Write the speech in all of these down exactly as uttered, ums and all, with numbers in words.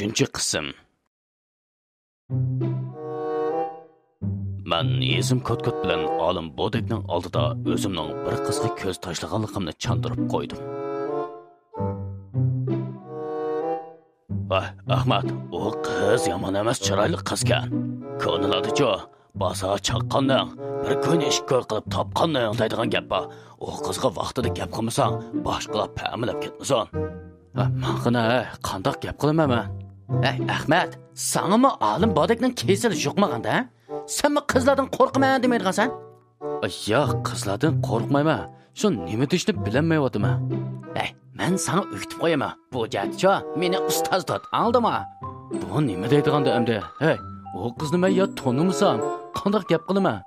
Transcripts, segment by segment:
ئۈچىنچى قىسىم. مەن يېزىم كوتكوت بىلەن ئالىم بودەكنىڭ ئالدىدا ئۆزۈمنىڭ بىر قىزغا كۆز تاشلىغانلىقىمنى چاندۇرۇپ قويدۇم. ۋاھ، ئەخمەت، ئۇ قىز يامان ئەمەس، چىرايلىق قىزكەن. كونىلاردىچۇ، بازار چاققاننىڭ، بىر كوينى ئىككى كوي قىلىپ تاپقاننىڭ دەيدىغان گەپ بار. ئۇ قىزغا ۋاقتىدا گەپ قىلمىساڭ، باشقىلار پەمىلەپ كەتمىسۇن. ھە، ماڭغىنا، ھە، قانداق گەپ قىلىمەن مەن؟ ھەي، ئەخمەت، ساڭىمۇ ئالىم بودەكنىڭ كېسىلى يۇقمىغاندا، ھە؟ سەنمۇ قىزلاردىن قورقىمەن دېمەيدىغانسەن؟ ئاي، ياق، قىزلاردىن قورقمايمەن. شۇ نېمە دېيىشنى بىلەلمەيۋاتىمەن. ھەي، مەن ساڭا ئۆگىتىپ قويىمەن. بۇ جەھەتتىچۇ، مېنى ئۇستاز تۇت، ئاڭلىدىڭمۇ؟ بۇ نېمە دەيدىغاندۇ ئەمدى؟ ھەي، ئۇ قىزنى مەن يا تونۇمىسام، قانداق گەپ قىلىمەن؟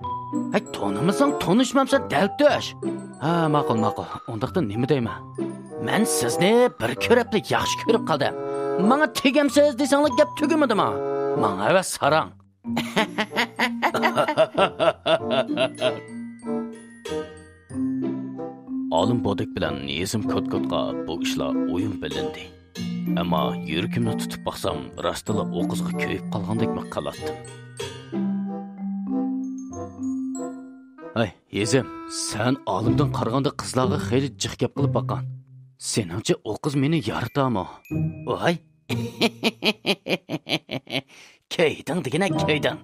ھەي، تونۇمىساڭ تونۇشمامسەن، دەل تۆش. ھە، ماقۇل، ماقۇل. ئۇنداقتا نېمە دەيمەن؟ مەن سىزنى بىر كۆرۈپلا ياخشى كۆرۈپ قالدىم. ماڭا تېگەمسىز دېسەڭلار گەپ تۈگىمىدىما؟ ماڭا ھەۋەس ساراڭ. ئالىم بودەك بىلەن يېزىم كوتكوتقا بۇ ئىشلار ئويۇن بىلىندى. ئەمما يۈرىكىمنى تۇتۇپ باقسام، راستلا ئۇ قىزغا كۆيۈپ قالغاندەكمۇ قىلاتتىم. ھەي، يېزىم، سەن ئالىمدىن قارىغاندا قىزلارغا خېلى جىق گەپ قىلىپ باققان. سېنىڭچە ئۇ قىز مېنى يارىتامۇ؟ ۋاي. كۆيدۈڭ دېگىنە، كۆيدۈڭ.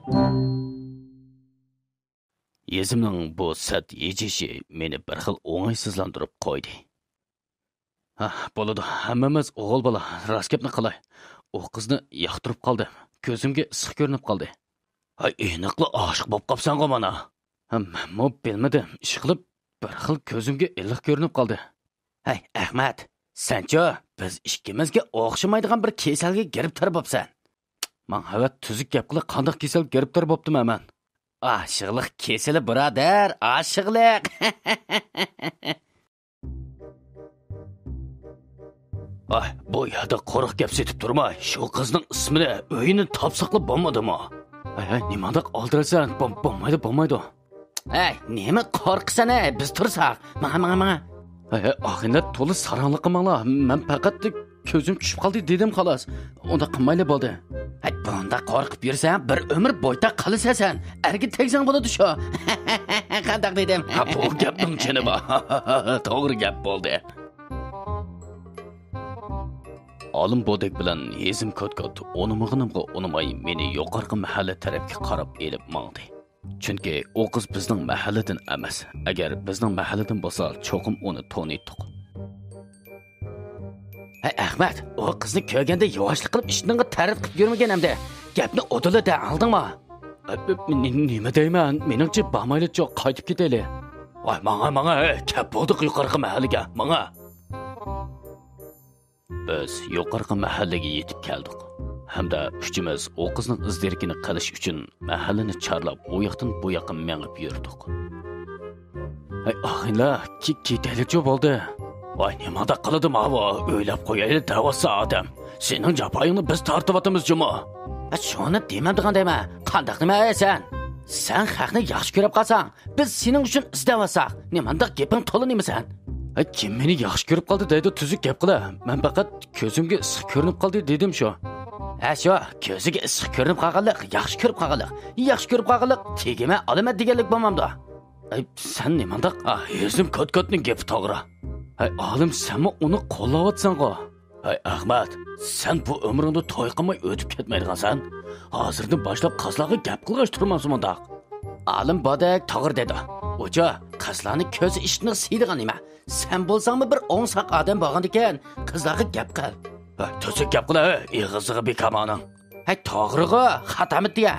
يېزىمنىڭ بۇ سەت ھىجىيىشى مېنى بىر خىل ئوڭايسىزلاندۇرۇپ قويدى. ھە، بولىدۇ، ھەممىمىز ئوغۇل بالا، راست گەپنى قىلاي. ئۇ قىزنى ياقتۇرۇپ قالدىم، كۆزۈمگە ئىسسىق كۆرۈنۈپ قالدى. ھەي، ئېنىقلا ئاشىق بولۇپ قاپسەنغۇ مانا. ھە، مەنمۇ بىلمىدىم، ئىشقىلىپ بىر خىل كۆزۈمگە ئىللىق كۆرۈنۈپ قالدى. ھەي، ئەخمەت، سەنچۇ، بىز ئىككىمىزگە ئوخشىمايدىغان بىر كېسەلگە گىرىپتار بوپسەن. ماڭا ھەۋەت، تۈزۈك گەپ قىلە، قانداق كېسەلگە گىرىپتار بوپتىمەن مەن؟ ئاشىقلىق كېسىلى، بۇرادەر، ئاشىقلىق. ئاي، بۇ يەردە قۇرۇق گەپ سېتىپ تۇرماي، شۇ قىزنىڭ ئىسمىنى، ئۆيىنى تاپساقلا بولمىدىمۇ؟ ھەي، ھەي، نېمانداق ئالدىرىسەن؟ بول-، بولمايدۇ، بولمايدۇ. ھەي، نېمە قورقىسەن، ھەي؟ بىز تۇرساق. ماڭا، ماڭا، ماڭا. ھەي، ھەي، ئاغىنىلەر، تولا ساراڭلىق قىلماڭلار. مەن پەقەت كۆزۈم چۈشۈپ قالدى دېدىم، خالاس. ئۇنداق قىلمايلى بولدى. ھەي، بۇنداق قورقۇپ يۈرسەڭ، بىر ئۆمۈر بويتاق قالىسەن سەن. ئەرگە تەگسەڭ بولىدۇ شۇ. قانداق دېدىم؟ ھە، بۇ گەپنىڭ چىنى بار. توغرا گەپ بولدى. ئالىم بودەك بىلەن يېزىم كوتكوت ئۇنىمىغىنىمغا ئۇنىماي، مېنى يۇقىرىقى مەھەللە تەرەپكە قاراپ ئېلىپ ماڭدى. چۈنكى ئۇ قىز بىزنىڭ مەھەللىدىن ئەمەس. ئەگەر بىزنىڭ مەھەللىدىن بولسا، چوقۇم ئۇنى تونۇيتتۇق. ھەي، ئەخمەت، ئۇ قىزنى كۆرگەندە ياۋاشلىق قىلىپ ئىشتىنىڭغا تەرەت قىلىپ يۈرمىگىن ئەمدى. گەپنى ئۇدۇللا دە، ئاڭلىدىڭما؟ ئە، ئە، نې-، نېمە دەيمەن؟ مېنىڭچە بارمايلىچۇ، قايتىپ كېتەيلى. ۋاي، ماڭا، ماڭا، ھەي، كەپ بولدۇق يۇقىرىقى مەھەللىگە، ماڭا. بىز يۇقىرىقى مەھەللىگە يېتىپ كەلدۇق ھەمدە ئۈچىمىز ئۇ قىزنىڭ ئىز دېرىكىنى قىلىش ئۈچۈن مەھەللىنى چارلاپ، ئۇ ياقتىن بۇ ياققا مېڭىپ يۈردۇق. ھەي، ئاغىنىلەر، كى-، كېتەيلىچۇ بولدى. ۋاي، نېمانداق قىلىدۇ ماۋۇ؟ ئۆيلەپ قويايلى دەۋاتسا ئادەم. سېنىڭ جاپايىڭنى بىز تارتىۋاتىمىز جۇمۇ. ھە، شۇنى دېمەمدىغان دەيمەن. قانداق نېمە سەن؟ سەن خەقنى ياخشى كۆرۈپ قالساڭ، بىز سېنىڭ ئۈچۈن ئىزدەۋاتساق، نېمانداق گېپىڭ تولا نېمە سەن؟ ھە، كىم مېنى ياخشى كۆرۈپ قالدى دەيدۇ، تۈزۈك گەپ قىلە. مەن پەقەت كۆزۈمگە ئىسسىق كۆرۈنۈپ قالدى دېدىم شۇ. ھە، شۇ، كۆزىگە ئىسسىق كۆرۈنۈپ قالغانلىق، ياخشى كۆرۈپ قالغانلىق، ياخشى كۆرۈپ قالغانلىق، تېگىمە ئالىمەن دېگەنلىك بولمامدۇ؟ ئەي، سەن نېمانداق؟ ئا، ھېزىم كۆت-كۆتنىڭ گېپى توغرا. ھەي، ئالىم، سەنمۇ ئۇنى قوللاۋاتساڭغۇ. ھەي، ئەخمەت، سەن بۇ ئۆمرۈڭدە توي قىلماي ئۆتۈپ كەتمەيدىغانسەن. ھازىردىن باشلاپ قىزلارغا گەپ قىلغاچ تۇرمامسەن مۇنداق. ئالىم بودەك توغرا دېدى. ئۇچۇ، قىزلارنى كۆز ئىشتىنىغا سىيىدىغان نېمە. سەن بولساڭمۇ بىر ئوڭساق ئادەم بولغاندىكىن، قىزلارغا گەپ قىل. ھە، تۈزۈك گەپ قىل، ھە، ئېغىزىغا بىكامانىڭ. ھەي، توغرىغۇ، خاتامىتى يا.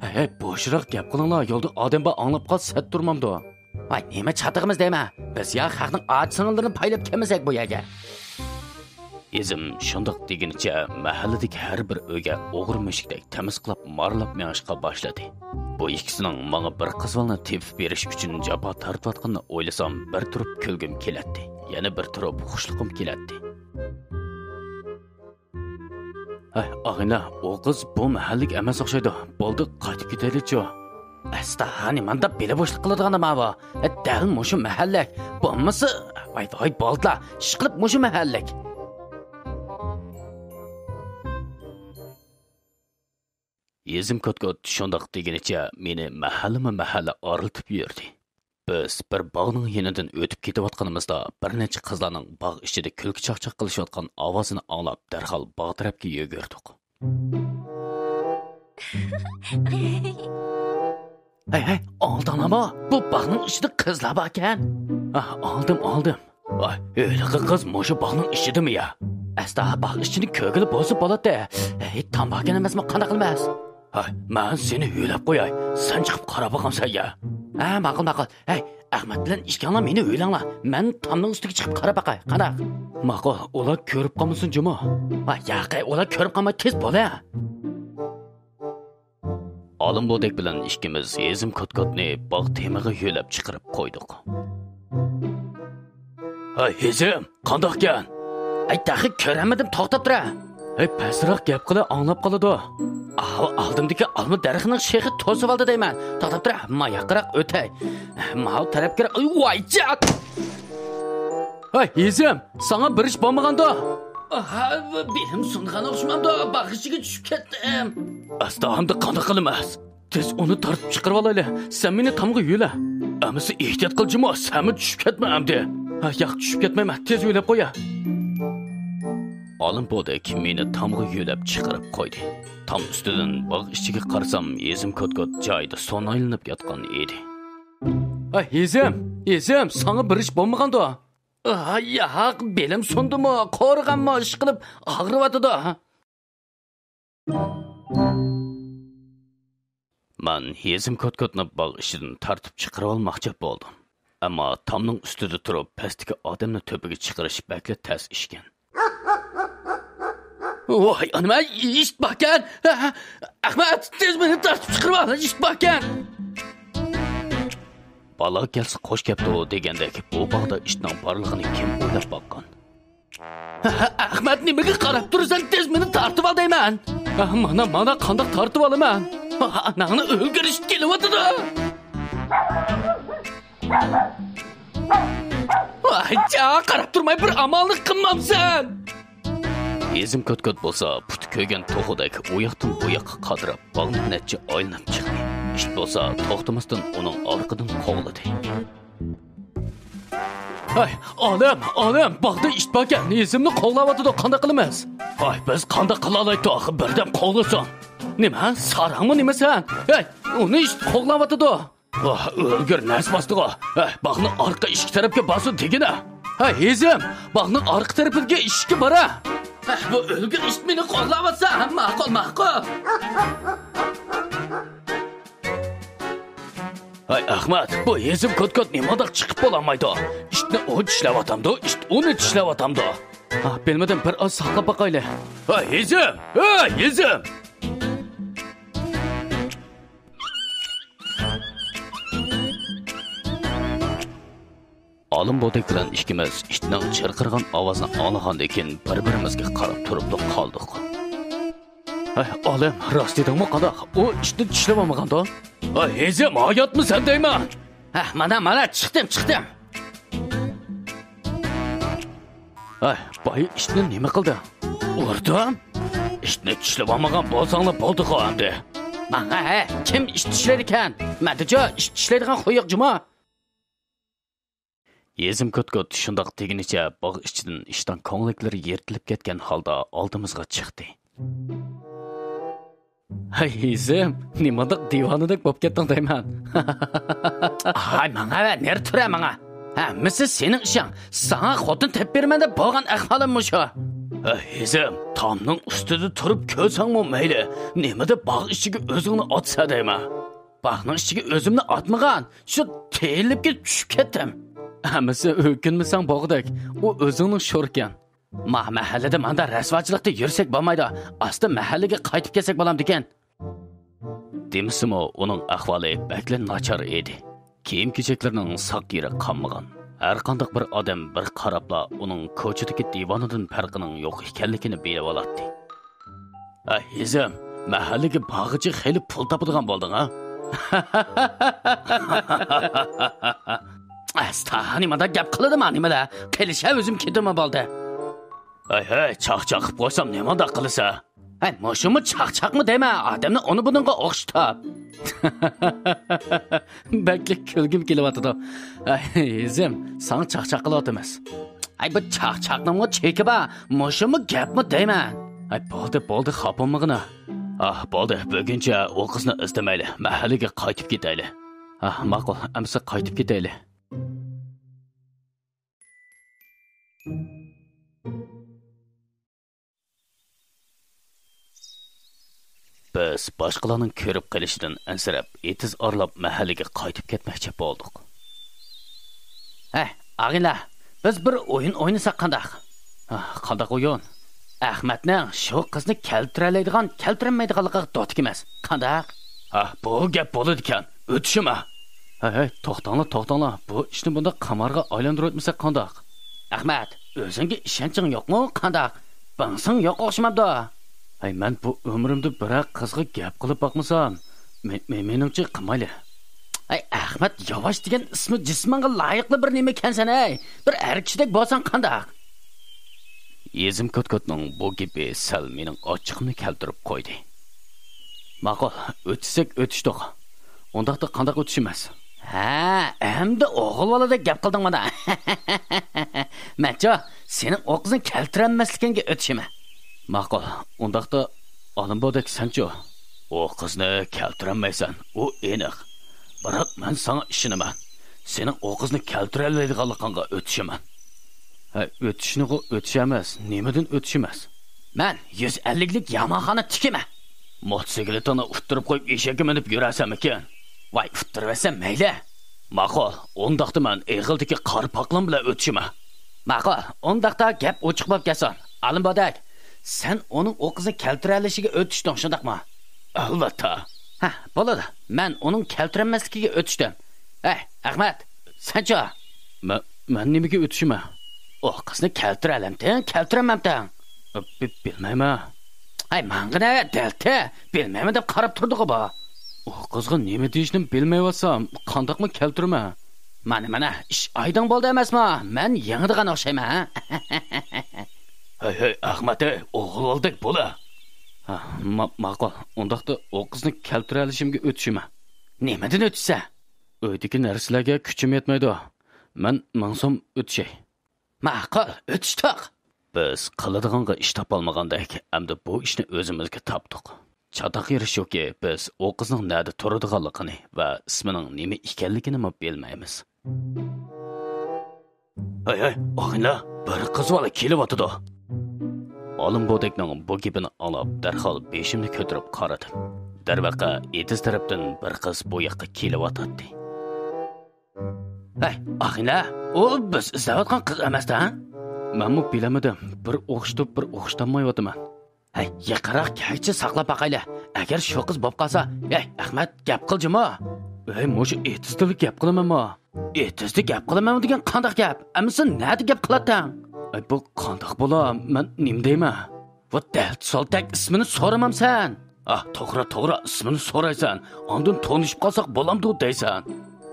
ھەي، ھەي، بوشراق گەپ قىلىڭلار، يولدا ئادەم بار ئاڭلاپ قالسا سەت تۇرمامدۇ؟ ۋاي، نېمە چاتىقىمىز دەيمەن؟ بىز يا خەقنىڭ ئاچا-سىڭىللىرىنى پايلاپ كەلمىسەك بۇ يەرگە. ئېزىم شۇنداق دېگىنىچە مەھەللىدىكى ھەر بىر ئۆيگە ئوغرى مۈشۈكتەك تېمىز قىلاپ مارىلاپ مېڭىشقا باشلىدى. بۇ ئىككىسىنىڭ ماڭا بىر قىز بالىنى تېپىپ بېرىش ئۈچۈن جاپا تارتىۋاتقىنىنى ئويلىسام، بىر تۇرۇپ كۈلگۈم كېلەتتى، يەنە بىر تۇرۇپ خۇشلۇقۇم كېلەتتى. ھەي، ئاغىنە، ئۇ قىز بۇ مەھەللىك ئەمەس ئوخشايدۇ. بولدى، قايتىپ كېتەيلىچۇ. ئەستا، ھانى ماندا بېلى بوشلۇق قىلىدىغان ماۋۇ. دەل مۇشۇ مەھەللىك. بولمىسا، ۋاي، ۋاي، بولدىلا. ئىشقىلىپ مۇشۇ مەھەللىك. ھېزىم كوتكوت شۇنداق دېگىنىچە مېنى مەھەللىمۇ مەھەللە ئارىلىتىپ يۈردى. بىز بىر باغنىڭ يېنىدىن ئۆتۈپ كېتىۋاتقىنىمىزدا، بىر نەچچە قىزلارنىڭ باغ ئىچىدە كۈلكە-چاقچاق قىلىشىۋاتقان ئاۋازىنى ئاڭلاپ، دەرھال باغ تەرەپكە يۈگۈردۇق. ھەي، ھەي، ئاڭلىدىڭلارمۇ؟ بۇ باغنىڭ ئىچىدە قىزلار باركەن. ئاھ، ئاڭلىدىم، ئاڭلىدىم. ۋاي، ھېلىقى قىز مۇشۇ باغنىڭ ئىچىدىمۇ يا؟ ئەستا باغ ئىچىنى كۆرگىلى بولسا بولاتتى. ھەي، تام باركەن ئەمەسمۇ، قانداق قىلىمىز؟ ھاي، مەن سېنى ھۆلەپ قوياي، سەن چىقىپ قاراپ باقامسەن يا؟ ھە، ماقۇل، ماقۇل. ھەي، ئەخمەت بىلەن ئىككىڭلار مېنى ھۆلەڭلار، مەن تامنىڭ ئۈستىگە چىقىپ قاراپ باقاي، قانداق؟ ماقۇل، ئۇلار كۆرۈپ قالمىسۇن جۇمۇ. ۋاي، ياقەي، ئۇلار كۆرۈپ قالماي تېز بولە. ئالىم بودەك بىلەن ئىككىمىز ھېزىم كوتكوتنى باغ تېمىغا يۆلەپ چىقىرىپ قويدۇق. ھەي، ھېزىم، قانداقكەن؟ ئەي، تېخى كۆرەلمىدىم، توختاپ تۇرە. ھەي، پەسرەك گەپ قىلە، ئاڭلاپ قالىدۇ. ئاۋۇ ئالدىمدىكى ئالما دەرىخىنىڭ شېخى توسۇۋالدى دەيمەن. توختاپ تۇرە، ماياقراق ئۆتەي. ماۋۇ تەرەپكە، ئاي، ۋايجان! ھەي، ھېزىم، ساڭا بىر ئىش بولمىغاندۇ؟ ئاھا، بېلىم سۇنغان ئوخشىمامدۇ؟ باغ ئىچىگە چۈشۈپ كەتتىم. ئەستا ئەمدى قانداق قىلىمىز؟ تېز ئۇنى تارتىپ چىقىرىۋالايلى. سەن مېنى تامغا يۆلە. ئەمىسە ئېھتىيات قىل جۇمۇ، سەنمۇ چۈشۈپ كەتمە ئەمدى. ھە، ياق، چۈشۈپ كەتمەيمەن، تېز يۆلەپ قويە. ئالىم بودەك مېنى تامغا يۆلەپ چىقىرىپ قويدى. تام ئۈستىدىن باغ ئىچىگە قارىسام، ھېزىم كوتكوت جايىدا سۇنايلىنىپ ياتقان ئىدى. ھە، ھېزىم، ھېزىم، ساڭا بىر ئىش بولمىغاندۇ؟ ئاي، ياق، بېلىم سۇندىمۇ، قورۇغانمۇ، ئىشقىلىپ ئاغرىۋاتىدۇ. مەن ھېزىم كوتكوتنى باغ ئىچىدىن تارتىپ چىقىرىۋالماقچى بولدۇم. ئەمما تامنىڭ ئۈستىدە تۇرۇپ، پەستىكى ئادەمنى تۆپىگە چىقىرىش بەكلا تەس ئىشكەن. ۋاي ئانام، ئىت باركەن! ئەخمەت، تېز مېنى تارتىپ چىقىرىۋال، ئىت باركەن! بالا كەلسە قوش كەپتۇ دېگەندەك، بۇ باغدا ئىتنىڭ بارلىقىنى كىم ئويلاپ باققان؟ ئەخمەت، نېمىگە قاراپ تۇرىسەن؟ تېز مېنى تارتىۋال دەيمەن. مانا، مانا قانداق تارتىۋالىمەن. ئاناڭنى ئۆلگۈرۈش كېلىۋاتىدۇ. ۋاي جا، قاراپ تۇرماي بىر ئاماللىق قىلمامسەن؟ ھېزىم كوتكوت بولسا پۇتى كۆيگەن توخۇدەك ئۇ ياقتىن بۇ ياققا قادىراپ، باغنى نەچچە ئايلىنىپ چىقتى. ئىت بولسا توختىماستىن ئۇنىڭ ئارقىدىن قوغلىدى. ھەي، ئالىم، ئالىم، باغدا ئىت باركەن، ھېزىمنى قوغلاۋاتىدۇ، قانداق قىلىمىز؟ ھاي، بىز قانداق قىلالايتتۇق، بىردەم قوغلىسۇن. نېمە، ساراڭمۇ نېمە سەن؟ ھەي، ئۇنى ئىت قوغلاۋاتىدۇ. ۋاھ، ئۆلگۈر، نەس باستىغۇ. ھەي، باغنىڭ ئارقا ئىشىك تەرەپكە بارسۇن دېگىنە. ھەي، ھېزىم، باغنىڭ ئارقا تەرىپىدىكى ئىشىككە بارە. ھەي، بۇ ئۆلگۈر ئىت مېنى قوغلاۋاتسا، ماقۇل، ماقۇل. ھەي، ئەخمەت، بۇ ھېزىم كوتكوت نېمانداق چىقىپ بولالمايدۇ؟ ئىتنى ئۇ چىشلەۋاتامدۇ، ئىت ئۇنى چىشلەۋاتامدۇ؟ ھا، بىلمىدىم، بىر ئاز ساقلاپ باقايلى. ھەي، ھېزىم! ھەي، ھېزىم! ئالىم بودەك بىلەن ئىككىمىز ئىتنىڭ چىرقىرىغان ئاۋازىنى ئاڭلىغاندىن كېيىن، بىر-بىرىمىزگە قاراپ تۇرۇپلا قالدۇق. ھەي، ئالىم، راست دېدىڭمۇ قانداق؟ ئۇ ئىتنى چىشلىۋالمىغاندۇ؟ ھەي، ھېزىم، ھاياتمۇ سەن دەيمەن! ھە، مانا، مانا، چىقتىم، چىقتىم! ھەي، بايا ئىتنى نېمە قىلدىڭ؟ ئۇردۇم؟ ئىتنى چىشلىۋالمىغان بولساڭلا بولدىغۇ ئەمدى. ماڭا ھە، كىم ئىت چىشلەيدىكەن؟ مەندىچۇ ئىت چىشلەيدىغان خۇي يوق جۇمۇ. ھېزىم كوتكوت شۇنداق دېگىنىچە باغ ئىچىدىن ئىشتان كۆڭلەكلىرى يىرتىلىپ كەتكەن ھالدا ئالدىمىزغا چىقتى. ھەي ھېزىم، نېمانداق دىۋانىدەك بولۇپ كەتتىڭ دەيمەن. ھاي، ماڭا ۋە نېرى تۇرە ماڭا. ھەممىسى سېنىڭ ئىشىڭ. ساڭا خوتۇن تېپىپ بېرىمەن دەپ بولغان ئەھۋالىم مۇشۇ. ھەي ھېزىم، تامنىڭ ئۈستىدە تۇرۇپ كۆرسەڭمۇ مەيلى، نېمىدە باغ ئىچىگە ئۆزۈڭنى ئاتىسەن دەيمەن. باغنىڭ ئىچىگە ئۆزۈمنى ئاتمىغان، شۇ تېيىلىپكە چۈشۈپ كەتتىم. ھەممىسى ئۆكۈنمىسەڭ بولغۇدەك، ئۇ ئۆزۈڭنىڭ شورىكەن. ما مەھەللىدە ماندا رەسۋاچىلىقتا يۈرسەك بولمايدۇ، ئاستا مەھەللىگە قايتىپ كەلسەك بولامدىكەن. دېمىسىمۇ، ئۇنىڭ ئەھۋالى بەكلا ناچار ئىدى. كىيىم-كېچەكلىرىنىڭ ساق يېرى قالمىغان. ھەرقانداق بىر ئادەم بىر قاراپلا ئۇنىڭ كوچىدىكى دىۋانىدىن پەرقىنىڭ يوق ئىكەنلىكىنى بىلىۋالاتتى. ھە، ھېزىم، مەھەللىگە بارغىچە خېلى پۇل تاپىدىغان بولدۇڭ ھە؟ ئەستا، نېمانداق گەپ قىلىدىما نېمىلەر؟ قېلىشە ئۆزۈم كېتىمۇ بولدى. ھەي، ھەي، چاقچاق قىلىپ قويسام نېمانداق قىلىسەن؟ ھەي، مۇشۇمۇ چاقچاقمۇ دەيمەن، ئادەمنى ئۇنى بۇنىڭغا ئوخشىتىپ. بەكلا كۈلگۈم كېلىۋاتىدۇ. ھەي، ھېزىم، ساڭا چاقچاق قىلىۋاتىمىز. ھەي، بۇ چاقچاقنىڭمۇ چېكى بار، مۇشۇمۇ گەپمۇ دەيمەن. ھەي، بولدى، بولدى، خاپا بولمىغىنا. ئاھ، بولدى، بۈگۈنچە ئۇ قىزنى ئىزدىمەيلى، مەھەللىگە قايتىپ كېتەيلى. ئاھ، ماقۇل، ئەمىسە قايتىپ كېتەيلى. بىز باشقىلارنىڭ كۆرۈپ قېلىشىدىن ئەنسىرەپ، ئېتىز ئارىلاپ مەھەللىگە قايتىپ كەتمەكچى بولدۇق. ھە، ئاغىنىلەر، بىز بىر ئويۇن ئوينىساق قانداق؟ ھە، قانداق ئويۇن؟ ئەخمەتنىڭ شۇ قىزنى كەلتۈرەلەيدىغان، كەلتۈرەلمەيدىغانلىقىغا دوتىكىمىز. قانداق؟ ھە، بۇ گەپ بولىدىكەن. ئۆتۈشىمە. ھەي، ھەي، توختاڭلار، توختاڭلار. بۇ ئىشنى بۇنداق قامارغا ئايلاندۇرۇۋەتمىسەك قانداق؟ ئەخمەت، ئۆزۈڭگە ئىشەنچىڭ يوقمۇ قانداق؟ بىڭسىڭ يوق ئوخشىمامدۇ؟ ھەي، مەن بۇ ئۆمرۈمدە بىرەر قىزغا گەپ قىلىپ باقمىسام، مې-، مې-، مېنىڭچە قىلمايلى. ھەي، ئەخمەت ياۋاش دېگەن ئىسمى جىسمىڭغا لايىقلا بىر نېمە ئىكەنسەن، ھەي. بىر ئەر كىشىدەك بولساڭ قانداق؟ يېزىم كوتكوتنىڭ بۇ گېپى سەل مېنىڭ ئاچچىقىمنى كەلتۈرۈپ قويدى. ماقۇل، ئۆتۈشسەك ئۆتۈشتۇق. ئۇنداقتا قانداق ئۆتۈشىمىز؟ ھە، ئەمدى ئوغۇل بالىدەك گەپ قىلدىڭ مانا. مەنچۇ، سېنىڭ ئۇ قىزنى كەلتۈرەلمەسلىكىڭگە ئۆتۈشىمەن. ماقۇل، ئۇنداقتا ئالىمبودەك سەنچۇ؟ ئۇ قىزنى كەلتۈرەلمەيسەن، ئۇ ئېنىق. بىراق مەن ساڭا ئىشىنىمەن. سېنىڭ ئۇ قىزنى كەلتۈرەلەيدىغانلىقىڭغا ئۆتۈشىمەن. ھە، ئۆتۈشنىغۇ ئۆتۈش ئەمەس، نېمىدىن ئۆتۈش ئەمەس؟ مەن يۈز ئەللىكلىك يامانخانا تىكىمەن. موتوسىكلىتىڭنى ئۇتتۇرۇپ قويۇپ ئېشەككە مىنىپ يۈرەرسەنمىكىن؟ ۋاي، ئۇتتۇرۇۋەتسەم مەيلى. ماقۇل، ئۇنداقتا مەن ئېغىلدىكى قارا پاقلام بىلەن ئۆتۈشىمەن. ماقۇل، ئۇنداقتا گەپ ئوچۇق بولۇپ كەتسۇن. ئالىمبودەك، سەن ئۇنىڭ ئۇ قىزنى كەلتۈرەلىشىگە ئۆتۈشتۈڭ، شۇنداقمۇ؟ ئەلۋەتتە. ھە، بولىدۇ. مەن ئۇنىڭ كەلتۈرەلمەسلىكىگە ئۆتۈشتۈم. ھەي، ئەخمەت، سەنچۇ؟ مەن، مەن نېمىگە ئۆتۈشىمەن؟ ئۇ قىزنى كەلتۈرەلەمتىڭ، كەلتۈرەلمەمتىڭ؟ بى-، بىلمەيمەن. ھەي، ماڭغىنە، دەلتە، بىلمەيمەن دەپ قاراپ تۇردىغۇ بۇ. ئۇ قىزغا نېمە دېيىشنى بىلمەيۋاتسام، قانداقمۇ كەلتۈرىمەن؟ مانا، مانا، ئىش ئايدىڭ بولدى ئەمەسمۇ؟ مەن يېڭىدىغان ئوخشايمەن، ھە؟ ھەي، ھەي، ئەخمەت، ھەي، ئوغۇل بالىدەك بولە. ھە، ما-، ماقۇل. ئۇنداقتا ئۇ قىزنى كەلتۈرەلىشىمگە ئۆتۈشىمەن. نېمىدىن ئۆتۈشسە؟ ئۆيدىكى نەرسىلەرگە كۈچۈم يەتمەيدۇ. مەن مىڭ سوم ئۆتۈشەي. ماقۇل، ئۆتۈشتۇق. بىز قىلىدىغانغا ئىش تاپالمىغاندەك، ئەمدى بۇ ئىشنى ئۆزىمىزگە تاپتۇق. چاتاق يېرى شۇكى، بىز ئۇ قىزنىڭ نەدە تۇرىدىغانلىقىنى ۋە ئىسمىنىڭ نېمە ئىكەنلىكىنىمۇ بىلمەيمىز. ھەي، ھەي، ئاغىنىلەر، بىر قىز بالا كېلىۋاتىدۇ. ئالىمبودەكنىڭ بۇ گېپىنى ئاڭلاپ، دەرھال بېشىمنى كۆتۈرۈپ قارىدىم. دەرۋەقە، ئېتىز تەرەپتىن بىر قىز بۇ ياققا كېلىۋاتاتتى. ھەي، ئاغىنە، ئۇ بىز ئىزدەۋاتقان قىز ئەمەستە؟ مەنمۇ بىلەلمىدىم. بىر ئوخشىتىپ، بىر ئوخشىتالمايۋاتىمەن. ھەي، يېقىنراق كەلگۈچە ساقلاپ باقايلى. ئەگەر شۇ قىز بوپ قالسا، ھەي، ئەخمەت، گەپ قىل جۇمۇ. ھەي، مۇشۇ ئېتىزدىلا گەپ قىلىمەنمۇ؟ ئېتىزدا گەپ قىلىمەنمۇ دېگەن قانداق گەپ؟ ئەمىسە نەدە گەپ قىلاتتىڭ؟ ئەي، بۇ قانداق بولا؟ مەن نېمە دەيمەن؟ ۋە دەلتە سولتەك ئىسمىنى سورىمامسەن؟ ئاھ، توغرا، توغرا، ئىسمىنى سورايسەن. ئاندىن تونۇشۇپ قالساق بولامدۇ دەيسەن.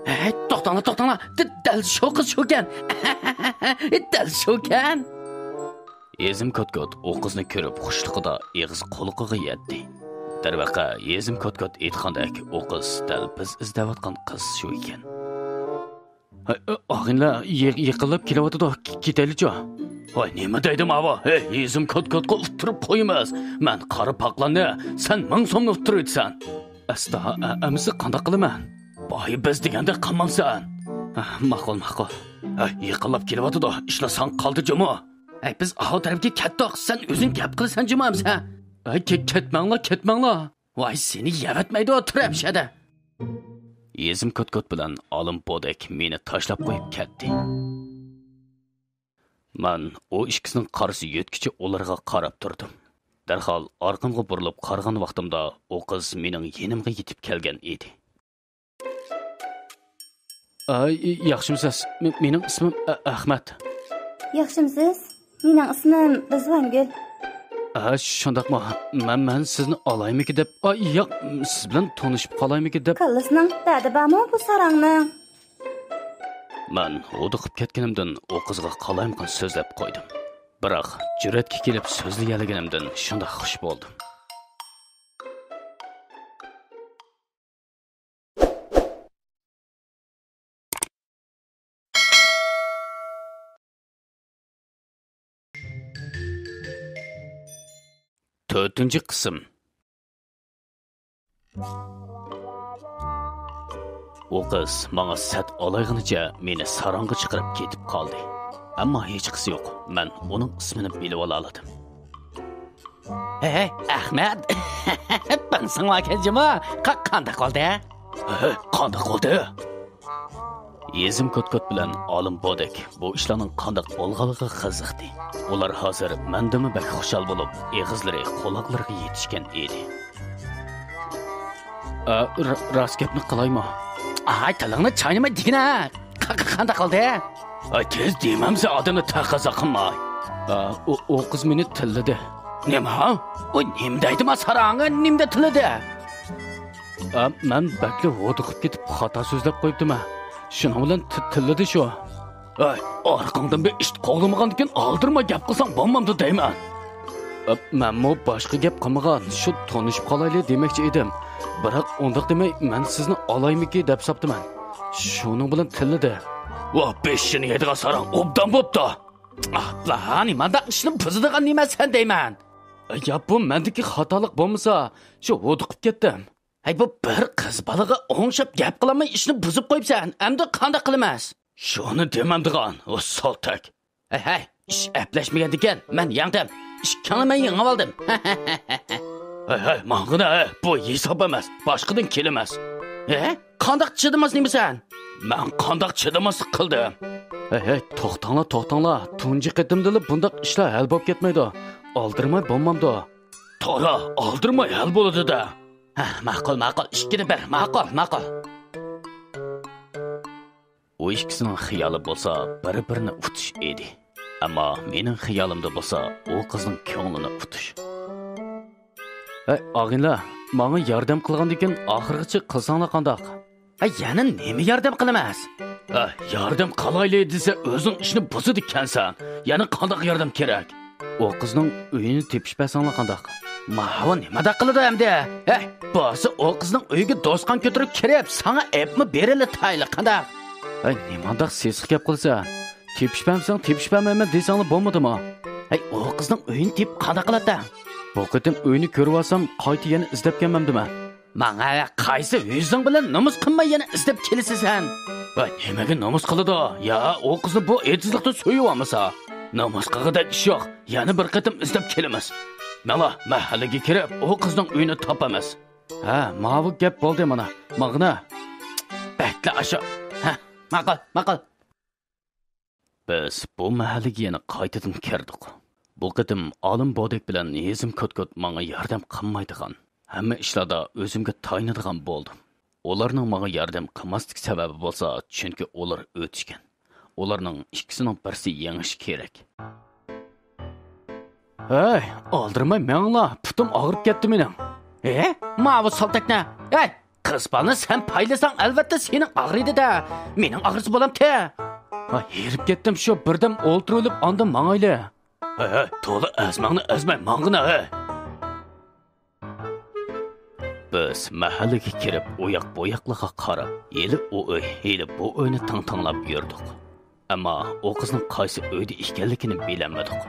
ھەي، توختاڭلار، توختاڭلار. دە-، دەل شۇ قىز شۇكەن. دەل شۇكەن. ھېزىم كوتكوت ئۇ قىزنى كۆرۈپ خۇشلۇقىدا ئېغىز قۇلىقىغا يەتتى. دەرۋەقە، ھېزىم كوتكوت ئېيتقاندەك، ئۇ قىز دەل بىز ئىزدەۋاتقان قىز شۇ ئىكەن. ھەي، ئاغىنىلەر يېقىنلاپ كېلىۋاتىدۇ، كېتەيلىچۇ. ۋاي، نېمە دەيدۇ ماۋۇ؟ ھەي، ھېزىم كوتكوتقا ئۇتتۇرۇپ قويىمىز. مەن قارا پاقلاننى، سەن مىڭ سومنى ئۇتتۇرۇۋېتىسەن. ئەستا، ئەمىسە قانداق قىلىمەن؟ بايا بىز دېگەندەك قىلمامسەن؟ ماقۇل، ماقۇل. ھەي، يېقىنلاپ كېلىۋاتىدۇ، ئىشلار ساڭا قالدى جۇمۇ. ھەي، بىز ئاۋۇ تەرەپكە كەتتۇق، سەن ئۆزۈڭ گەپ قىلىسەن جۇمۇ ئەمىسە. ھەي، كەتمەڭلار، كەتمەڭلار. ۋاي، سېنى يەۋەتمەيدۇ، تۇر ئەمشەدە. ھېزىم كوتكوت بىلەن ئالىم بودەك مېنى تاشلاپ قويۇپ كەتتى. مەن ئۇ ئىككىسىنىڭ قارىسى يۆتكىچە ئۇلارغا قاراپ تۇردۇم. دەرھال ئارقامغا بۇرۇلۇپ قارىغان ۋاقتىمدا ئۇ قىز مېنىڭ يېنىمغا يېتىپ كەلگەن ئىدى. ئاي، ياخشىمۇسىز؟ مېنىڭ ئىسمىم ئەخمەت. ياخشىمۇسىز؟ مېنىڭ ئىسمىم رىزۋانگۈل. ھە، شۇنداقمۇ؟ مەن، مەن سىزنى ئالايمىكى دەپ، ئاي، ياق، سىز بىلەن تونۇشۇپ قالايمىكى دەپ. كاللىسىنىڭ دەردى بارمۇ بۇ ساراڭنىڭ؟ مەن ھودۇقۇپ كەتكىنىمدىن ئۇ قىزغا قالايمىقان سۆزلەپ قويدۇم. بىراق، جۈرئەتكە كېلىپ سۆزلىيەلىگىنىمدىن شۇنداق خۇش بولدۇم. تۆتىنچى قىسىم. ئۇ قىز ماڭا سەت ئالايغىنىچە مېنى ساراڭغا چىقىرىپ كېتىپ قالدى. ئەمما ھېچقىسى يوق، مەن ئۇنىڭ ئىسمىنى بىلىۋالالىدىم. ھەي، ئەخمەت! بىڭسىڭ ۋاكەن جۇمۇ، قا-، قانداق بولدى؟ ھەي، قانداق بولدى؟ يېزىم كوت-كوت بىلەن ئالىم بودەك بۇ ئىشلارنىڭ قانداق بولغانلىقىغا قىزىقتى. ئۇلار ھازىر مەندىنمۇ بەك خۇشال بولۇپ، ئېغىزلىرى قۇلاقلىرىغا يېتىشكەن ئىدى. ئا، را-، راست گەپنى قىلايمۇ؟ ئاي، تىلىڭنى چاينىماي دېگىنە. ق-، ق-، قانداق قىلدى؟ ئاي، تېز دېمەمسە ئادەمنى تەقەززا قىلماي. ئا، ئۇ، ئۇ قىز مېنى تىللىدى. نېمە؟ ئۇ نېمە دەيدىما ساراڭ؟ نېمىدە تىللىدى؟ ئا، مەن بەكلا ھودۇقۇپ كېتىپ خاتا سۆزلەپ قويۇپتىمەن. شۇنىڭ بىلەن تىللىدى شۇ. ئەي، ئارقاڭدىن بىر ئىت قوغلىمىغاندىكىن ئالدىرىماي گەپ قىلساڭ بولمامدۇ دەيمەن. ئا، مەنمۇ باشقا گەپ قىلمىغان، شۇ تونۇشۇپ قالايلى دېمەكچى ئىدىم. بىراق ئۇنداق دېمەي، مەن سىزنى ئالايمىكى دەپ ساپتىمەن. شۇنىڭ بىلەن تىللىدى. ۋا، بېشىنى يەيدىغان ساراڭ، ئوبدان بوپتۇ. ئاپلا، نېمانداق ئىشنى بۇزىدىغان نېمە سەن دەيمەن. يا، بۇ مەندىكى خاتالىق بولمىسا، شۇ ھودۇقۇپ كەتتىم. ھەي، بۇ بىر قىز بالىغا ئوڭشاپ گەپ قىلالماي ئىشنى بۇزۇپ قويۇپسەن. ئەمدى قانداق قىلىمىز؟ شۇنى دېمەمدىغان، ئۇ سالتەك. ھەي، ھەي، ئىش ئەپلەشمىگەندىكەن، مەن يەڭدىم. ئىككىڭنى مەن يېڭىۋالدىم. ھەي، ھەي، ماڭغىنا، ھەي، بۇ ھېساب ئەمەس، باشقىدىن كېلىمەس. ھە؟ قانداق چىدىماس نېمىسەن؟ مەن قانداق چىدىماسلىق قىلدىم؟ ھەي، ھەي، توختاڭلار، توختاڭلار. تۇنجى قېتىمدىلا بۇنداق ئىشلار ھەل بولۇپ كەتمەيدۇ. ئالدىرىماي بولمامدۇ؟ تولا، ئالدىرىماي ھەل بولىدۇ-دە. ھە، ماقۇل، ماقۇل، ئىككىنى بىر، ماقۇل، ماقۇل. ئۇ ئىككىسىنىڭ خىيالى بولسا بىر-بىرىنى ئۇتۇش ئىدى. ئەمما مېنىڭ خىيالىمدا بولسا ئۇ قىزنىڭ كۆڭلىنى ئۇتۇش. ھەي، ئاغىنىلەر، ماڭا ياردەم قىلغاندىكىن ئاخىرغىچە قىلساڭلار قانداق؟ ھە، يەنە نېمە ياردەم قىلىمىز؟ ھە، ياردەم قىلايلى دېسە ئۆزۈڭ ئىشنى بۇزىدىكەنسەن. يەنە قانداق ياردەم كېرەك؟ ئۇ قىزنىڭ ئۆيىنى تېپىپ بەرسەڭلار قانداق؟ ماۋۇ نېمانداق قىلىدۇ ئەمدى؟ ھەي، بولسا ئۇ قىزنىڭ ئۆيىگە دوسقان كۆتۈرۈپ كىرىپ، ساڭا ئېپمۇ بېرىلى تايلى قانداق؟ ھەي، نېمانداق سېسىق گەپ قىلىسەن؟ تېپىشىپ بەرمىسەڭ، تېپىشىپ بەرمەيمەن دېسەڭلار بولمىدىمۇ؟ ھەي، ئۇ قىزنىڭ ئۆيىنى تېپىپ قانداق قىلاتتىڭ؟ بۇ قېتىم ئۆينى كۆرۈۋالسام، قايتا يەنە ئىزدەپ كەلمەمدىمەن. ماڭا قايسى ئۆزۈڭ بىلەن نومۇس قىلماي يەنە ئىزدەپ كېلىسىسەن؟ ۋاي، نېمىگە نومۇس قىلىدۇ؟ يا، ئۇ قىزنى بۇ ئېتىزلىقتا سۆيۈۋالمىسا. نومۇس قىلغۇدەك ئىش يوق، يەنە بىر قېتىم ئىزدەپ كېلىمىز. ماڭا، مەھەللىگە كىرىپ، ئۇ قىزنىڭ ئۆيىنى تاپىمىز. ھە، ماۋۇ گەپ بولدى مانا. ماڭغىنا. بەكلا ئاشۇ. ھە، ماقۇل، ماقۇل. بىز بۇ مەھەللىگە يەنە قايتىدىن كىردۇق. بۇ قېتىم ئالىم بودەك بىلەن ھېزىم كوت-كوت ماڭا ياردەم قىلمايدىغان، ھەممە ئىشلاردا ئۆزۈمگە تايىنىدىغان بولدۇم. ئۇلارنىڭ ماڭا ياردەم قىلماسلىق سەۋەبى بولسا، چۈنكى ئۇلار ئۆتۈشكەن. ئۇلارنىڭ ئىككىسىنىڭ بىرسى يېڭىشى كېرەك. ھەي، ئالدىرىماي مېڭىڭلار، پۇتۇم ئاغرىپ كەتتى مېنىڭ. ھە؟ ماۋۇ سالتەكنى. ھەي، قىز بالىنى سەن پايلىساڭ، ئەلۋەتتە سېنىڭ ئاغرىيدۇ-دە. مېنىڭ ئاغرىسا بولامتى؟ ھا، ھېرىپ كەتتىم شۇ، بىردەم ئولتۇرۇۋېلىپ ئاندىن ماڭايلى. ھەي، ھەي، تولا ئەزمەڭنى ئەزمەي ماڭغىنا، ھەي. بىز مەھەللىگە كىرىپ، ئۇياق-بۇياقلىققا قاراپ، ھېلى ئۇ ئۆي، ھېلى بۇ ئۆينى تىڭتىڭلاپ يۈردۇق. ئەمما ئۇ قىزنىڭ قايسى ئۆيدە ئىكەنلىكىنى بىلەلمىدۇق.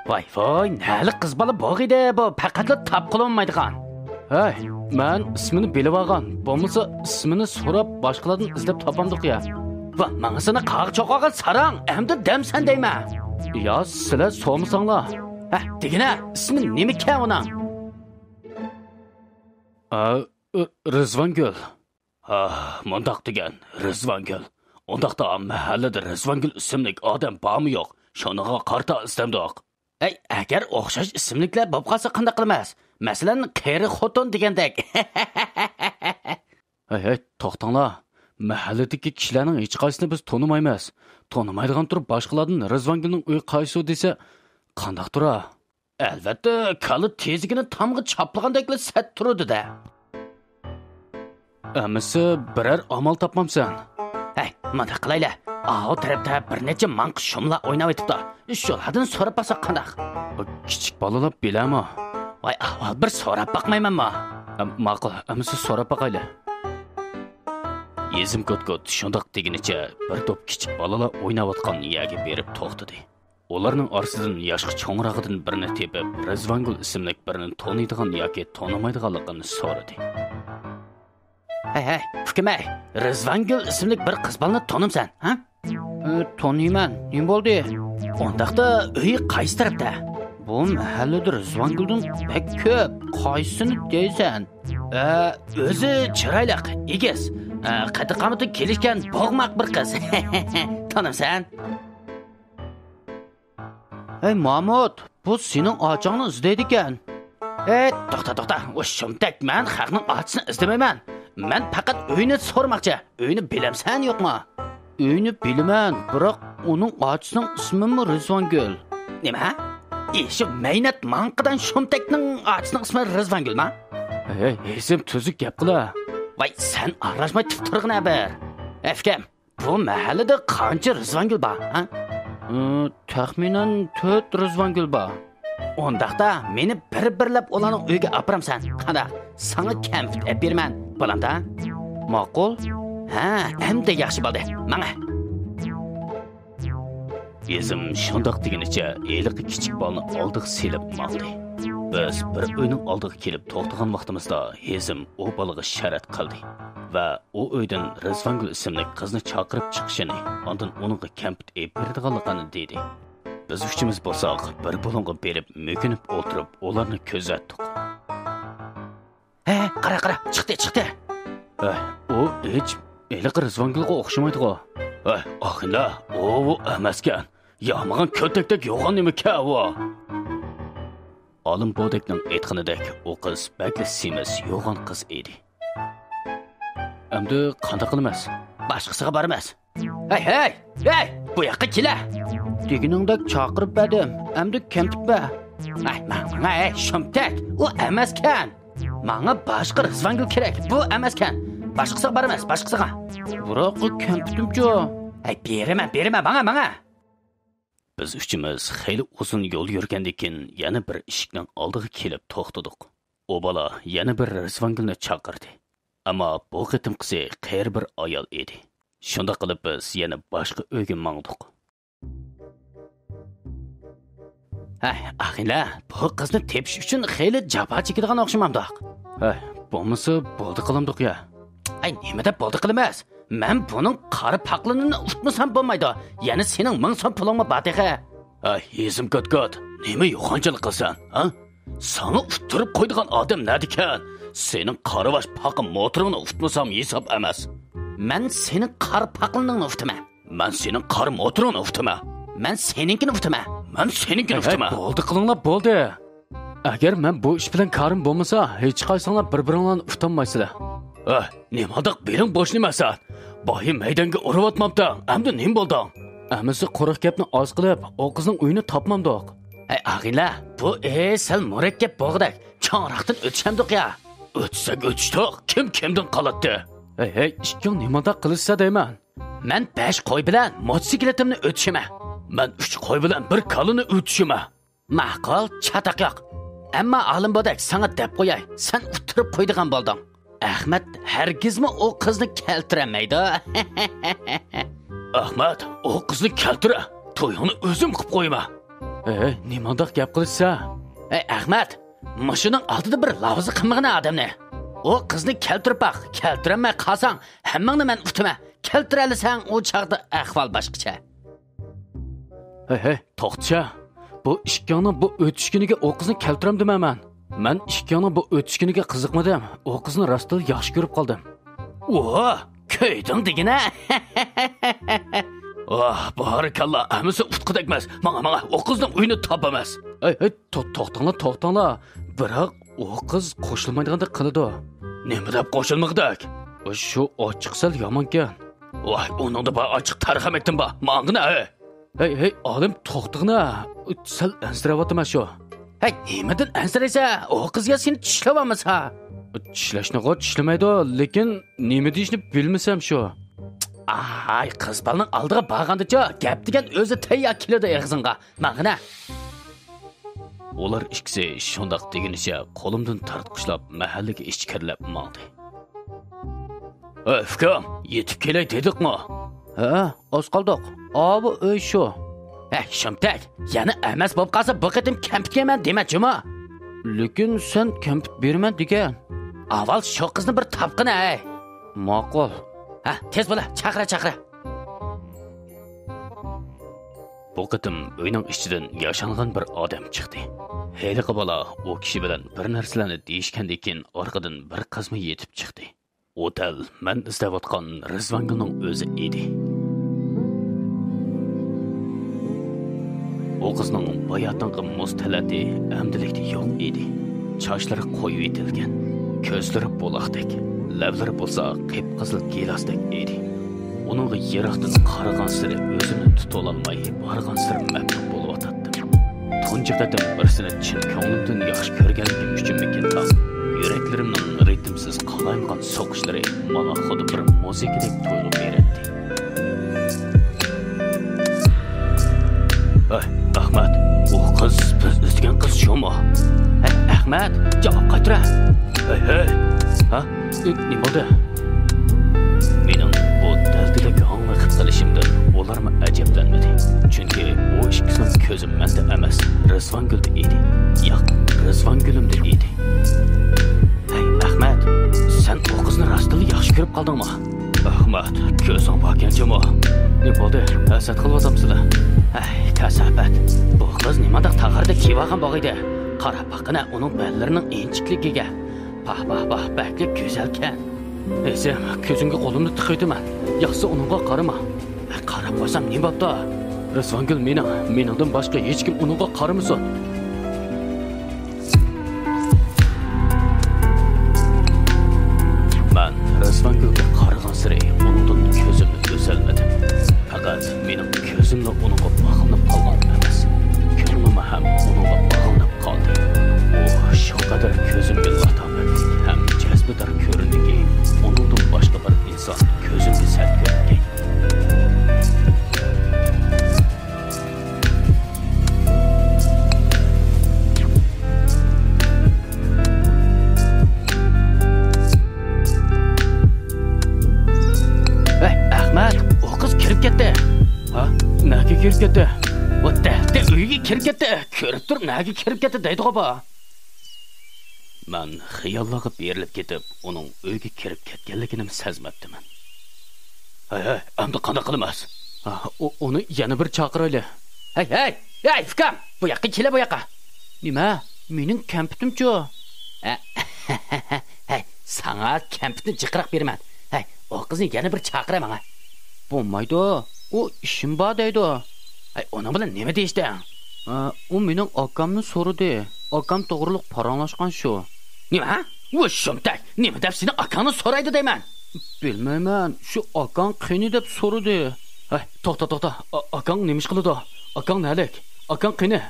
ۋاي ۋاي، نەلىك قىز بالا بولغىيدى بۇ، پەقەتلا تاپقىلى بولمايدىغان. ھەي، مەن ئىسمىنى بىلىۋالغان، بولمىسا ئىسمىنى سوراپ باشقىلاردىن ئىزدەپ تاپامدۇق يا. ۋا، ماڭا سېنى قاغا چوقۇغان ساراڭ، ئەمدى دەمسەن دەيمەن. يا، سىلەر سورىمىساڭلار. ھە، دېگىنە، ئىسمى نېمىكەن ئۇنىڭ؟ ئا، ئۇ، رىزۋانگۈل. ھا، مۇنداق دېگەن، رىزۋانگۈل. ئۇنداقتا مەھەللىدە رىزۋانگۈل ئىسىملىك ئادەم بارمۇ يوق؟ شۇنىڭغا قارىتا ئىزدەمدۇق. ئەي، ئەگەر ئوخشاش ئىسىملىكلەر بولۇپ قالسا قانداق قىلىمىز؟ مەسىلەن، قېرى خوتۇن دېگەندەك. ھەي، ھەي، توختاڭلار. مەھەللىدىكى كىشىلەرنىڭ ھېچقايسىسىنى بىز تونۇمايمىز. تونۇمايدىغان تۇرۇپ باشقىلاردىن رىزۋانگۈلنىڭ ئۆيى قايسۇ دېسە، قانداقتۇرا؟ ئەلۋەتتە، كالا تېزىكىنى تامغا چاپلىغاندەكلا سەت تۇرىدۇ-دە. ئەمىسە بىرەر ئامال تاپمامسەن؟ ھەي، مۇنداق قىلايلى. ئاۋۇ تەرەپتە بىر نەچچە ماڭقا شۇملار ئويناۋېتىپتۇ. شۇلاردىن سوراپ باقساق قانداق؟ بۇ كىچىك بالىلار بىلەرمۇ؟ ۋاي ئاۋۋال بىر سوراپ باقمايمەنمۇ؟ ئە، ماقۇل، ئەمىسە سوراپ باقايلى. يېزىم كوت-كوت شۇنداق دېگىنىچە بىر توپ كىچىك بالىلار ئويناۋاتقان يەرگە بېرىپ توختىدى. ئۇلارنىڭ ئارىسىدىن ياشقا چوڭراقىدىن بىرىنى تېپىپ، رىزۋانگۈل ئىسىملىك بىرىنى تونۇيدىغان ياكى تونۇمايدىغانلىقىنى سورىدى. ھەي، ھەي، ئۇكىمەي، رىزۋانگۈل ئىسىملىك بىر قىز بالىنى تونۇمسەن، ھە؟ ئى، تونۇيمەن. نېمە بولدى؟ ئۇنداقتا ئۆيى قايسى تەرەپتە؟ بۇ مەھەللىدە رىزۋانگۈلدىن بەك كۆپ. قايسىنى دەيسەن؟ ئە، ئۆزى چىرايلىق، ئېگىز، ئە، قەددى-قامىتى كېلىشكەن بوغماق بىر قىز. تونۇمسەن؟ ھەي، مامۇت، بۇ سېنىڭ ئاچاڭنى ئىزدەيدىكەن. ھەي، توختا، توختا، ئۇ شۇمتەك، مەن خەقنىڭ ئاچىسىنى ئىزدىمەيمەن. مەن پەقەت ئۆينى سورىماقچى. ئۆينى بىلەمسەن يوقمۇ؟ ئۆينى بىلىمەن، بىراق ئۇنىڭ ئاچىسىنىڭ ئىسمىمۇ رىزۋانگۈل. نېمە؟ ئېشى مەينەت ماڭقىدان شۇمتەكنىڭ ئاچىسىنىڭ ئىسمى رىزۋانگۈلمۇ؟ ھەي، ھېسىم، تۈزۈك گەپ قىلا. ۋاي، سەن ئارىلاشماي تۇرۇپ تۇرغىنە بىر. ئەفكەم، بۇ مەھەللىدە قانچە رىزۋانگۈل بار، ھە؟ ئى، تەخمىنەن تۆت رىزۋانگۈل بار. ئۇنداقتا مېنى بىر-بىرلەپ ئۇلارنىڭ ئۆيىگە ئاپىرامسەن؟ قانداق؟ ساڭا كەمپۈت ئەپ بېرىمەن، بولامدا؟ ماقۇل. ھە، ئەمدى ياخشى بولدى. ماڭە. ھېزىم شۇنداق دېگىنىچە ھېلىقى كىچىك بالىنى ئالدىغا سېلىپ ماڭدى. بىز بىر ئۆينىڭ ئالدىغا كېلىپ توختىغان ۋاقتىمىزدا ھېزىم ئۇ بالىغا شەرەت قىلدى ۋە ئۇ ئۆيدىن رىزۋانگۈل ئىسىملىك قىزنى چاقىرىپ چىقىشىنى، ئاندىن ئۇنىڭغا كەمپۈت ئېلىپ بېرىدىغانلىقىنى دېدى. بىز ئۈچىمىز بولساق بىر بۇلۇڭغا بېرىپ مۆكۈنۈپ ئولتۇرۇپ ئۇلارنى كۆزەتتۇق. ھە، قارا، قارا، چىقتى، چىقتى. ھە، ئۇ ھېچ ھېلىقى رىزۋانگۈلغا ئوخشىمايدىغۇ. ھە، ئاخىنلا، ئۇ، ئۇ ئەمەسكەن. يامىغان كۆتەكتەك يوغان نېمىكەن ئۇ؟ ئالىم بودەكنىڭ ئېيتقىنىدەك، ئۇ قىز بەكلا سېمىز، يوغان قىز ئىدى. ئەمدى قانداق قىلىمىز؟ باشقىسىغا بارىمىز. ھەي، ھەي، ھەي، بۇ ياققا كېلە! دېگىنىڭدەك چاقىرىپ بەردىم، ئەمدى كەمپۈت بەر. ھەي، ماڭ، ماڭ، ھەي، شۇمتەك، ئۇ ئەمەسكەن. ماڭا باشقا رىزۋانگۈل كېرەك، بۇ ئەمەسكەن. باشقىسىغا بارىمىز، باشقىسىغا. بىراق كەمپۈتۈمچۇ؟ ھەي، بېرىمەن، بېرىمەن، ماڭە، ماڭە. بىز ئۈچىمىز خېلى ئۇزۇن يول يۈرگەندىن كېيىن يەنە بىر ئىشىكنىڭ ئالدىغا كېلىپ توختىدۇق. ئۇ بالا يەنە بىر رىزۋانگۈلنى چاقىردى. ئەمما بۇ قېتىمقىسى قېرى بىر ئايال ئىدى. شۇنداق قىلىپ بىز يەنە باشقا ئۆيگە ماڭدۇق. ھەي، ئاخىنلار، بۇ قىزنى تېپىش ئۈچۈن خېلى جاپا چېكىدىغان ئوخشىمامدۇق؟ ھەي، بولمىسا بولدى قىلامدۇق يا. ئەي، نېمە دەپ بولدى قىلىمىز؟ مەن بۇنىڭ قارا پاقلىنىنى ئۇتمىسام بولمايدۇ. يەنە سېنىڭ مىڭ سوم پۇلۇڭمۇ بار تېخى. ھەي، ھېزىم كۆتكۆت، نېمە يوغانچىلىق قىلسەن، ھە؟ ساڭا ئۇتتۇرۇپ قويىدىغان ئادەم نەدىكەن؟ سېنىڭ قارىۋاش پاقا موتىرىڭنى ئۇتمىسام ھېساب ئەمەس. مەن سېنىڭ قارا پاقلىنىڭنى ئۇتىمەن. مەن سېنىڭ قارا موتىرىڭنى ئۇتىمەن. مەن سېنىڭكىنى ئۇتىمەن. مەن سېنىڭكىنى ئۇتىمەن. ھەي، بولدى قىلىڭلار، بولدى. ئەگەر مەن بۇ ئىش بىلەن كارىم بولمىسا، ھېچقايسىڭلار بىر-بىرىڭلارنى ئۇتالمايسىلەر. ئەھ، نېمانداق بېلىڭ بوشىنىمەن سەن؟ بايا مەيدەڭگە ئۇرۇۋاتمامتىڭ، ئەمدى نېمە بولدۇڭ؟ ئەمىسە قۇرۇق گەپنى ئاز قىلىپ، ئۇ قىزنىڭ ئۆيىنى تاپمامدۇق. ئەي ئاغىنىلەر، بۇ ئىش سەل مۇرەككەپ بولغۇدەك، چوڭراقتىن ئۆتۈشەمدۇق يا؟ ئۆتسەك ئۆتۈشتۇق، كىم كىمدىن قالاتتى؟ ھەي، ھەي، ئىككىڭ نېمانداق قىلىشسا دەيمەن. مەن بەش قوي بىلەن موتوسىكلىتىمنى ئۆتۈشىمەن. مەن ئۈچ قوي بىلەن بىر كالىنى ئۆتۈشىمەن. ماقۇل، چاتاق يوق. ئەمما ئالىم بودەك، ساڭا دەپ قوياي، سەن ئۇتتۇرۇپ قويىدىغان بولدۇڭ. ئەخمەت ھەرگىزمۇ ئۇ قىزنى كەلتۈرەلمەيدۇ. ئەخمەت، ئۇ قىزنى كەلتۈرە، تويۇڭنى ئۆزۈم قىلىپ قويىمەن. ھەي، نېمانداق گەپ قىلىشسا؟ ھەي، ئەخمەت، مۇشۇنىڭ ئالدىدا بىر لاۋزا قىلمىغىنە ئادەمنى. ئۇ قىزنى كەلتۈرۈپ باق، كەلتۈرەلمەي قالساڭ، ھەممىڭنى مەن ئۇتىمەن. كەلتۈرەلىسەڭ، ئۇ چاغدا ئەھۋال باشقىچە. ھەي، ھەي، توختىچە. بۇ ئىككىڭنىڭ بۇ ئۆتۈشكىنىگە ئۇ قىزنى كەلتۈرەمدىمەن مەن. مەن ئىككىڭنىڭ بۇ ئۆتۈشكىنىگە قىزىقمىدىم. ئۇ قىزنى راستتىنلا ياخشى كۆرۈپ قالدىم. ۋاھ، كۆيدۈڭ دېگىنە. ۋاھ، بارىكاللا، ھەممىسى ئۇتقۇدەكمەس. ماڭا، ماڭا، ئۇ قىزنىڭ ئۆيىنى تاپىمىز. ھەي، ھەي، تو-، توختاڭلار، توختاڭلار. بىراق ئۇ قىز قوشۇلمايدىغاندەك قىلىدۇ. نېمە دەپ قوشۇلمىغۇدەك؟ شۇ ئاچچىقى سەل يامانكەن. ۋاي، ئۇنىڭدا بار ئاچچىق تەرخەمەكتىن بار. ماڭغىنا، ھەي. ھەي، ھەي، ئالىم، توختىغىنا. سەل ئەنسىرەۋاتىمەن شۇ. ھەي، نېمىدىن ئەنسىرەيسەن؟ ئۇ قىزغا سېنى چىشلەۋالمىسا. چىشلەشنىغۇ چىشلىمەيدۇ، لېكىن نېمە دېيىشنى بىلمىسەم شۇ. ئاي، قىز بالىنىڭ ئالدىغا بارغاندىچۇ، گەپ دېگەن ئۆزى تەييار كېلىدۇ ئېغىزىڭغا. ماڭغىنا. ئۇلار ئىككىسى شۇنداق دېگىنىچە قولۇمدىن تارتقۇچلاپ مەھەللىگە ئىچكىرىلەپ ماڭدى. ھە، ئۇكام، يېتىپ كېلەي دېدۇقمۇ؟ ھە، ئاز قالدۇق. ئاۋۇ ئۆي شۇ. ئەي، شۇمتەك، يەنە ئەمەس بولۇپ قالسا، بۇ قېتىم كەمپۈت يەيمەن دېمە جۇمۇ. لېكىن سەن كەمپۈت بېرىمەن دېگەن. ئاۋۋال شۇ قىزنى بىر تاپقىن، ھەي. ماقۇل. ھە، تېز بولا، چاقىرە، چاقىرە. بۇ قېتىم ئۆينىڭ ئىچىدىن ياشانغان بىر ئادەم چىقتى. ھېلىقى بالا ئۇ كىشى بىلەن بىر نەرسىلەرنى دېيىشكەندىن كېيىن، ئارقىدىن بىر قىزمۇ يېتىپ چىقتى. ئۇ دەل مەن ئىزدەۋاتقان رىزۋانگۈلنىڭ ئۆزى ئىدى. ئۇ قىزنىڭ باياتىنقى مۇز تەلەتى ئەمدىلىكتە يوق ئىدى. چاچلىرى قويۇۋېتىلگەن، كۆزلىرى بۇلاقتەك، لەۋلىرى بولسا قىپقىزىل گىلاستەك ئىدى. ئۇنىڭغا يىراقتىن قارىغانسېرى ئۆزۈمنى تۇتۇۋالالماي، بارغانسېرى مەپتۇن بولۇۋاتاتتىم. تۇنجى قېتىم بىرسىنى چىن كۆڭلۈمدىن ياخشى كۆرگەنلىكىم ئۈچۈنمىكىن، يۈرەكلىرىمنىڭ رىتىمسىز قالايمىقان سوقۇشلىرى ماڭا خۇددى بىر مۇزىكىدەك تۇيغۇ بېرەتتى. ھەي، ئەخمەت، ئۇ قىز بىز ئىزدىگەن قىز شۇمۇ؟ ھەي، ئەخمەت، جاۋاب قايتۇرە. ھەي، ھەي. ھە؟ نېمە بولدى؟ مېنىڭ بۇ دەلدىدەك ھاڭۋېقىپ قېلىشىمدىن ئۇلارمۇ ئەجەبلەنمىدى. چۈنكى ئۇ ئىككىسىنىڭ كۆزى مەندە ئەمەس، رىزۋانگۈلدە ئىدى. ياق، رىزۋانگۈلۈمدە ئىدى. ھەي، ئەخمەت، سەن ئۇ قىزنى راستتىنلا ياخشى كۆرۈپ قالدىڭمۇ؟ ئەخمەت، كۆزۈڭ باركەن جۇمۇ. نېمە بولدى؟ ھەسەت قىلىۋاتامسىلەر؟ ھەي، كاساپەت. بۇ قىز نېمانداق تاغاردەك كىيىۋالغان بولغىيدى؟ قاراپ باققىنا ئۇنىڭ بەللىرىنىڭ ئىنچىكىلىكىگە. پاھ، پاھ، پاھ، بەكلا گۈزەلكەن. ھېسىم، كۆزۈڭگە قولۇمنى تىقىۋېتىمەن. ياقسا ئۇنىڭغا قارىما. قاراپ قويسام نېمە بوپتۇ؟ رىزۋانگۈل مېنىڭ، مېنىڭدىن باشقا ھېچكىم ئۇنىڭغا قارىمىسۇن. مەن رىزۋانگۈلگە قارىغانسېرى ئۇنىڭدىن كۆزۈمنى ئۈزەلمىدىم. پەقەت مېنىڭ كۆزۈملا ئۇنىڭغا باغلىنىپ قالغان ئەمەس، كۆڭلۈممۇ ھەم ئۇنىڭغا باغلىنىپ قالدى. ئۇ شۇ قەدەر كۆزۈمگە لاتاپەتلىك ھەم جەزبىدار كۆرۈندىكى، ئۇنىڭدىن باشقا بىر ئىنسان كۆزۈمگە سەل كۆرۈنگەي. ھەي، ئەخمەت، ئۇ قىز كىرىپ كەتتى. ھە؟ نەگە كىرىپ كەتتى؟ ۋە دەلدە ئۆيگە كىرىپ كەتتى. كۆرۈپ تۇر، نەگە كىرىپ كەتتى دەيدىغۇ بۇ. مەن خىياللارغا بېرىلىپ كېتىپ، ئۇنىڭ ئۆيگە كىرىپ كەتكەنلىكىنىمۇ سەزمەپتىمەن. ھەي، ھەي، ئەمدى قانداق قىلىمىز؟ ئۇ، ئۇنى يەنە بىر چاقىرايلى. ھەي، ھەي، ھەي، ئۇكام، بۇ ياققا كېلە، بۇ ياققا. نېمە؟ مېنىڭ كەمپۈتۈمچۇ؟ ھەي، ساڭا كەمپۈتنى جىقراق بېرىمەن. ھەي، ئۇ قىزنى يەنە بىر چاقىرە ماڭا. بولمايدۇ، ئۇ ئىشىم بار دەيدۇ. ھەي، ئۇنىڭ بىلەن نېمە دېيىشتىڭ؟ ئە، ئۇ مېنىڭ ئاكامنى سورىدى. ئاكام توغرۇلۇق پاراڭلاشقان شۇ. نېمە؟ ۋۇ شۇمتەك، نېمە دەپ سېنىڭ ئاكاڭنى سورايدۇ دەيمەن؟ بىلمەيمەن، شۇ ئاكاڭ قېنى دەپ سورىدى. ھەي، توختا، توختا، ئا-، ئاكاڭ نېمە ئىش قىلىدۇ؟ ئاكاڭ نەلىك؟ ئاكاڭ قېنى؟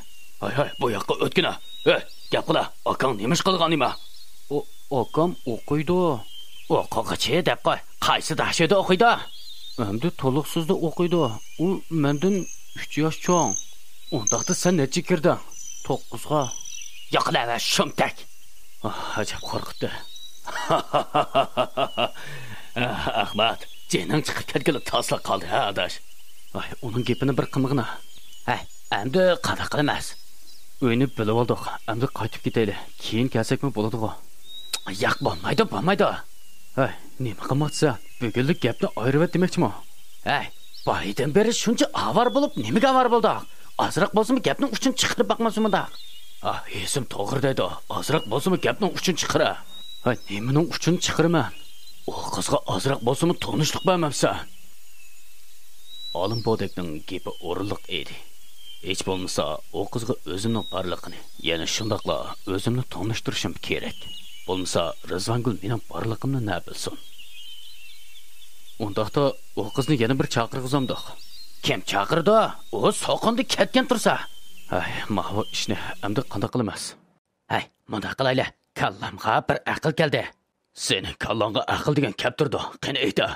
ھەي، ھەي، بۇ ياققا ئۆتكىنە. ھەي، گەپ قىلا، ئاكاڭ نېمە ئىش قىلغان نېمە؟ ئۇ، ئاكام ئوقۇيدۇ. ئوقۇغۇچى دەپ قوي، قايسى داشۆدە ئوقۇيدۇ؟ ئەمدى تولۇقسىزدا ئوقۇيدۇ. ئۇ مەندىن ئۈچ ياش چوڭ. ئۇنداقتا سەن نەچچە كىردىڭ؟ توققۇزغا. ياقلا ۋە شۇمتەك! ئاھ، ئەجەب قورقۇتتى. ئەخمەت، جېنىڭ چىقىپ كەتكىلى تاسلا قالدى ھە، ئاداش؟ ۋاي، ئۇنىڭ گېپىنى بىر قىلمىغىنا. ھەي، ئەمدى قانداق قىلىمىز؟ ئۆينى بىلىۋالدۇق، ئەمدى قايتىپ كېتەيلى، كېيىن كەلسەكمۇ بولىدىغۇ. ياق، بولمايدۇ، بولمايدۇ. ھەي، نېمە قىلماقچىسەن؟ بۈگۈنلۈك گەپنى ئايرىۋەت دېمەكچىمۇ؟ ھەي، بايىدىن بېرى شۇنچە ئاۋارە بولۇپ، نېمىگە ئاۋارە بولدۇق؟ ئازراق بولسىمۇ گەپنىڭ ئۇچىنى چىقىرىپ باقمىسا مۇنداق. ئاھ، ھېسىم توغرا دەيدۇ. ئازراق بولسىمۇ گەپنىڭ ئۇچىنى چىقىرە. ھەي، نېمىنىڭ ئۇچىنى چىقىرىمەن؟ ئۇ قىزغا ئازراق بولسىمۇ تونۇشلۇق بەرمەمسەن؟ ئالىم بودەكنىڭ گېپى ئورۇنلۇق ئىدى. ھېچ بولمىسا، ئۇ قىزغا ئۆزۈمنىڭ بارلىقىنى، يەنە شۇنداقلا ئۆزۈمنى تونۇشتۇرۇشۇم كېرەك. بولمىسا، رىزۋانگۈل مېنىڭ بارلىقىمنى نە بىلسۇن؟ ئۇنداقتا، ئۇ قىزنى يەنە بىر چاقىرغۇزامدۇق؟ كىم چاقىرىدۇ؟ ئۇ سوقۇندا كەتكەن تۇرسا. ھەي، ماۋۇ ئىشنى ئەمدى قانداق قىلىمىز؟ ھەي، مۇنداق قىلايلى، كاللامغا بىر ئەقىل كەلدى. سېنىڭ كاللاڭغا ئەقىل دېگەن كەپتۇرىدۇ، قېنى ئېيتە.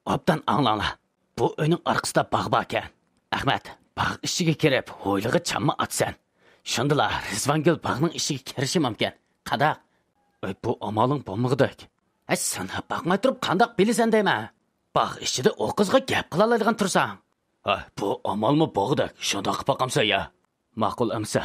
ئوبدان ئاڭلاڭلار، بۇ ئۆينىڭ ئارقىسىدا باغ باركەن. ئەخمەت، باغ ئىچىگە كىرىپ، ھويلىغا چامما ئاتىسەن. شۇندىلا رىزۋانگۈل باغنىڭ ئىچىگە كىرىشى مۇمكىن. قانداق؟ ئەي، بۇ ئامالىڭ بولمىغۇدەك. ھەي، ساناپ باقماي تۇرۇپ قانداق بىلىسەن دەيمەن؟ باغ ئىچىدە ئۇ قىزغا گەپ قىلالايدىغان تۇرساڭ. بۇ ئامالمۇ بولغۇدەك، شۇنداق قىلىپ باقامسەن يا؟ ماقۇل ئەمىسە.